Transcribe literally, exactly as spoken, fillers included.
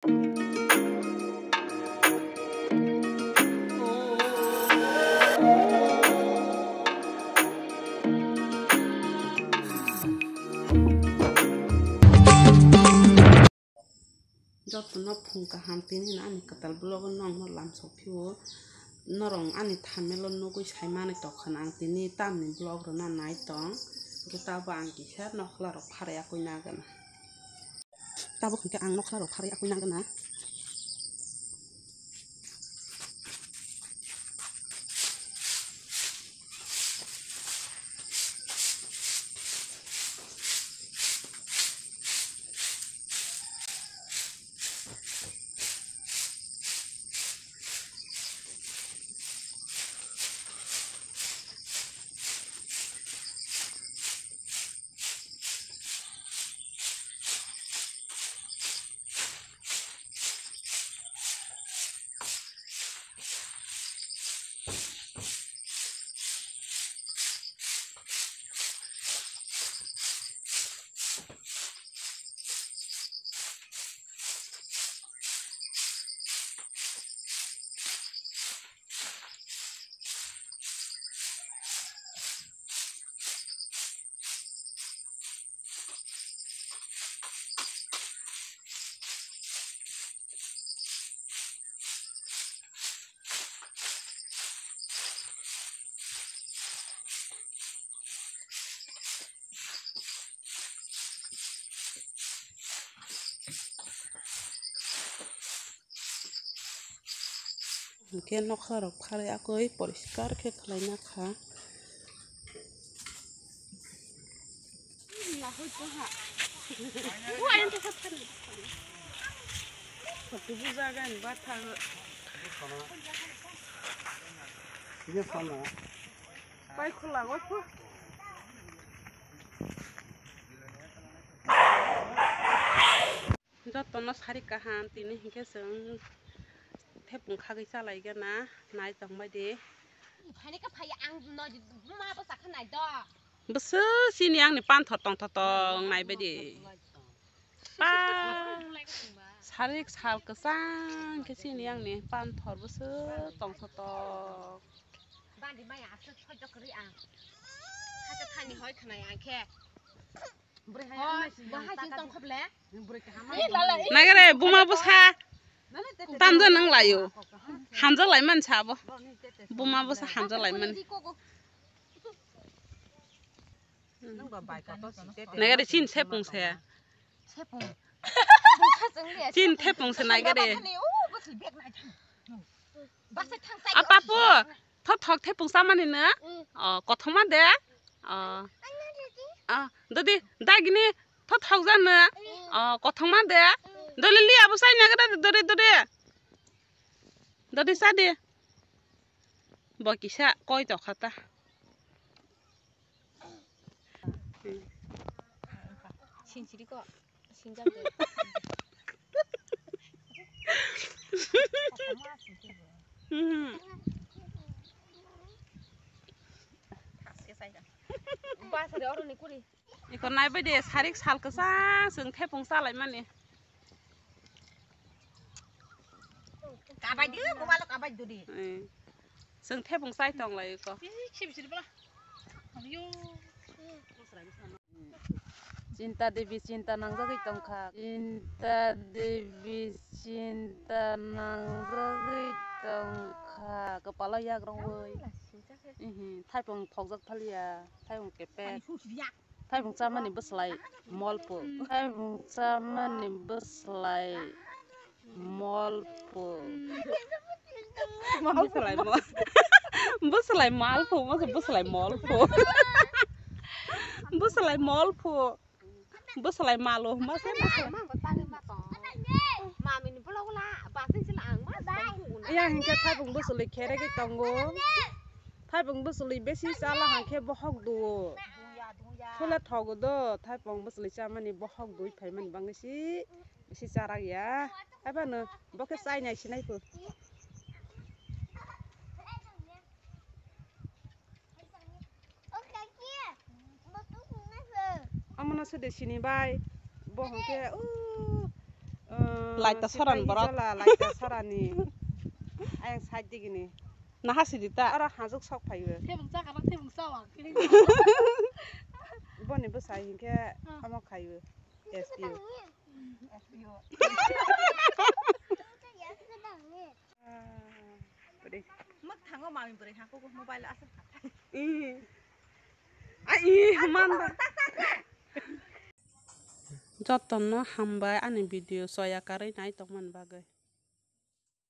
Jotono phung kaham tini hwnwi ani kwtal vlog-o nokno lamsok phio. Norok ani thumbnail-o nugwi sai manwi tongkha na ang tini tamni vlog rwna nai tong. Hwnkhe tabuk ang kisa nokhla rok pharwi akwi nagana. Tabuk hwnkhe ang nokhla rok pharwi akwi nagana. Hwnkhe nokha rok pharwi akoi poriskar khe khlai nakha. Bai khula, bai khu. Jotono sari kaham tini hinkhe chwng thepung khagwi chalaigana nai tongbai di. Phani ka phai ang no buma bo sakha nai do. Bwswk chini angni panthor tongthor tong nai bai di. Pa sarik sal kwchang khe chini angni panthor bwswk tongthor tong. Bandi mai aswk sojok kwrwi ang. Hakhe thani hoi khnai ang khe. Nagare buma bwsa tamjak nang laio. Hamjak lai man sabo. Buma bwsa hamjak lai man. Nagare chin sepung se. Chin thepung se nagare. Apapu. Thothok thepung chamani no? Mm. O, kothoma de? O. O, dodi, dagini thothok jano? Mm. O, kothoma de? Mm. Doli li abo sai nagada dori dori. Dodi sa de. Bo kisa koi to khata. Sinsiri ko. Iko naibai de sarik sal kwchang chwng thepung chalaimani. Kabai di, mobile kabai dudi. Eh. Chwng thepung chai tong lai iko. Chinta Devi chinta nangjagwi tongkha. Chinta Devi chinta nangjagwi tongkha. Kwpalo yak rwngwi. Ihi, thaipung thokjak thaliya, thaipung kepek. Thaipung chamani bwslai molpo. Thaipung chamani bwslai molpo. Bwslai mol. Bwslai malpo, masa bwslai molpo. Bwslai molpo. Bwslai malo, masa bwslai. Mamini bwlok la, basin sila ang ma. Ayang hinkhe thaipung bwslai kheregwi tongo. Thaipung bwslai besi chala hangkhe bohok duo. Thula thogo do, thaipung bwslai chamani bohok dui phaimani bangwi si, si charak ya. Haibano bo khe chainai sinai pho. Omono sode sini bai, bo hwnkhe o, Laita soran borok. Laita sorani. Ayang side digini. Naha sidi ta. Oro hajuk sok phaio. Tebung chakana tebung chawa. Boni bwsa hinkhe omo khaio. S P O. S P O. Mwkthango mami bwrwi ha kugo mobile aswk khathai. Ih. Ai, ih, man ba. Jotono hambai ani video soya karwi nai tongmani bagwi.